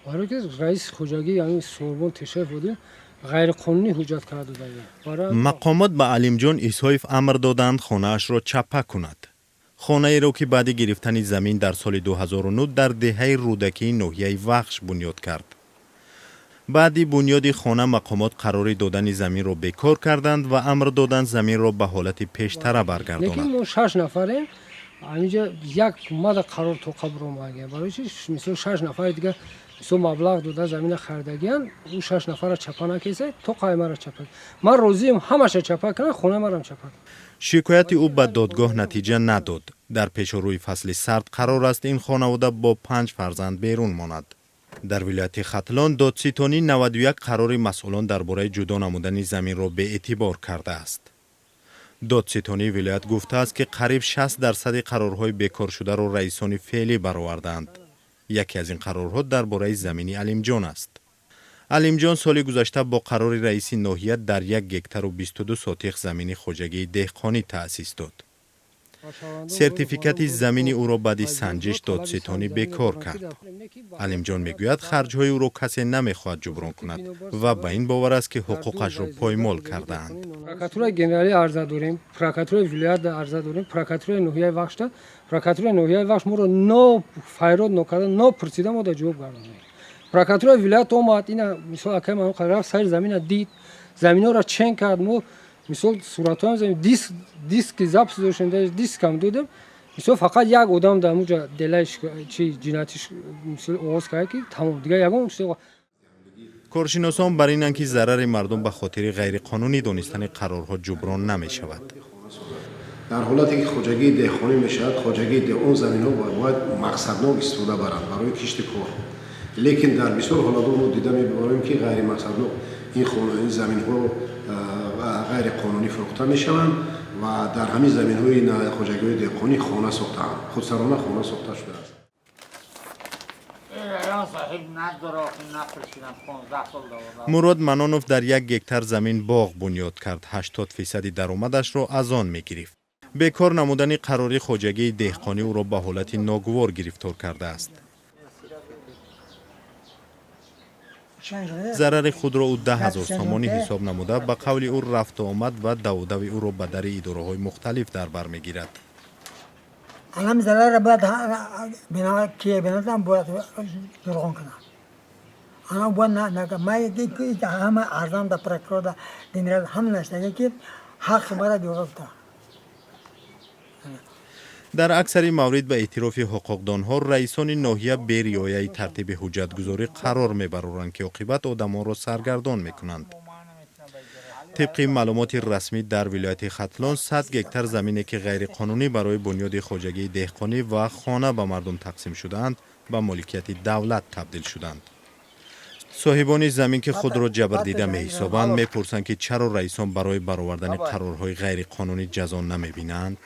Барои ки раиси хоҷагӣ, ҳамин Сурбон Тешаев буд, ғайриқонунӣ ҳуҷҷат карда дода. Мақомот ба Алимҷон Исоев амр доданд хонаашро чаппа кунад. Хонаеро, ки баъди гирифтани замин дар соли 2009 дар деҳаи Рӯдакии ноҳияи Вахш бунёд кард. Баъди бунёди хона мақомот қарори додани заминро бекор карданд ва амр доданд заминро ба ҳолати пештара баргардонад. Лекин мо шаш нафарем, ҳаминҷа як мада қарор тоқа биромага. Барои чи мисол шаш нафари дигар мисол маблағ дода замина харидагиян, ӯ шаш нафара чапа накеса, то қаймара чапа. Ман розием ҳамаша чапа кунам, хонаи марам чапа. Шикояти ӯ ба додгоҳ натиҷа надод. Дар пешорӯи фасли сард қарор аст ин хонавода бо панҷ фарзанд берун монад. Дар вилояти Хатлон додситонӣ 91 қарори масъулон дар бораи ҷудо намудани заминро беэътибор кардааст. Додситонии вилоят гуфтааст, ки қариб 60 дарсади қарорҳои бекоршударо раисони феълӣ баровардаанд. Яке аз ин қарорҳо дар бораи замини Алимҷон аст. Алимҷон соли гузашта бо қарори раиси ноҳия дар 1 гектару 22 сотих замини хоҷагии деҳқонӣ таъсис дод. Сертификати замини ӯро баъди санҷиш додситонӣ бекор кард. Алимҷон мегӯяд, харҷҳои ӯро касе намехоҳад ҷуброн кунад ва ба ин бовар аст, ки ҳуқуқашро поймол кардаанд. Прокуратураи генералӣ арза дорем, прокуратураи вилоят арза дорем, прокуратураи ноҳияи Вахшта. Прокуратураи ноҳияи Вахш моро но файрод нокарда, но пурсида мо да ҷавоб гардонем. Прокуратураи вилоят омад, ина мисол акай ман рафт, сари замина дид, заминҳоро чен кард. Мо мисол суратҳоям замин, диск, диски запись доштем, дискам додем. Мисол фақат як одам дар ҳамуҷа делаи чи ҷиноятӣ мисол оғоз кард, ки тамом, дигар ягон. Коршиносон бар инанд, ки зарари мардум ба хотири ғайриқонунӣ донистани қарорҳо ҷуброн намешавад. Дар ҳолате ки хоҷагии деҳқонӣ мешавад, хоҷагии он заминҳо бояд мақсаднок истифода баранд барои кишти кор. Лекин дар бисёр ҳолатҳо мо дида мебарем, ки ғайримақсаднок ин заминҳо ғайриқонунӣ фурӯхта мешаванд ва дар ҳамин заминҳои хоҷагиҳои деҳқонӣ хона сохтаанд, худсарона хона сохта шудааст. Соҳиб надора, напурсидам, 15 сол. Мурод Манонов дар 1 гектар замин боғ бунёд кард. 80 фисади даромадашро аз он мегирифт. Бекор намудани қарори хоҷагии деҳқонӣ ӯро ба ҳолати ногувор гирифтор кардааст. Зарари худро ӯ 10 000 сомонӣ ҳисоб намуда, ба қавли ӯ, рафту омад ва давудави ӯро ба дари идораҳои мухталиф дар бар мегирад. Алам зарарра бояд кие бинадам, бояд ҷурғон кунам. Ана бояд ма ҳама арзам да прокурор, да генерал ҳама наштага, ки ҳаққи мара биёфта. Дар аксари маврид, ба эътирофи ҳуқуқдонҳо, раисони ноҳия бериояи тартиби ҳуҷҷатгузорӣ қарор мебароранд, ки оқибат одамонро саргардон мекунанд. Тибқи маълумоти расмӣ, дар вилояти Хатлон 100 гектар замине, ки ғайриқонунӣ барои бунёди хоҷагии деҳқонӣ ва хона ба мардум тақсим шудаанд, ба моликияти давлат табдил шуданд. Соҳибони замин, ки худро ҷабрдида меҳисобанд, мепурсанд, ки чаро раисон барои баровардани қарорҳои ғайриқонунӣ ҷазо намебинанд.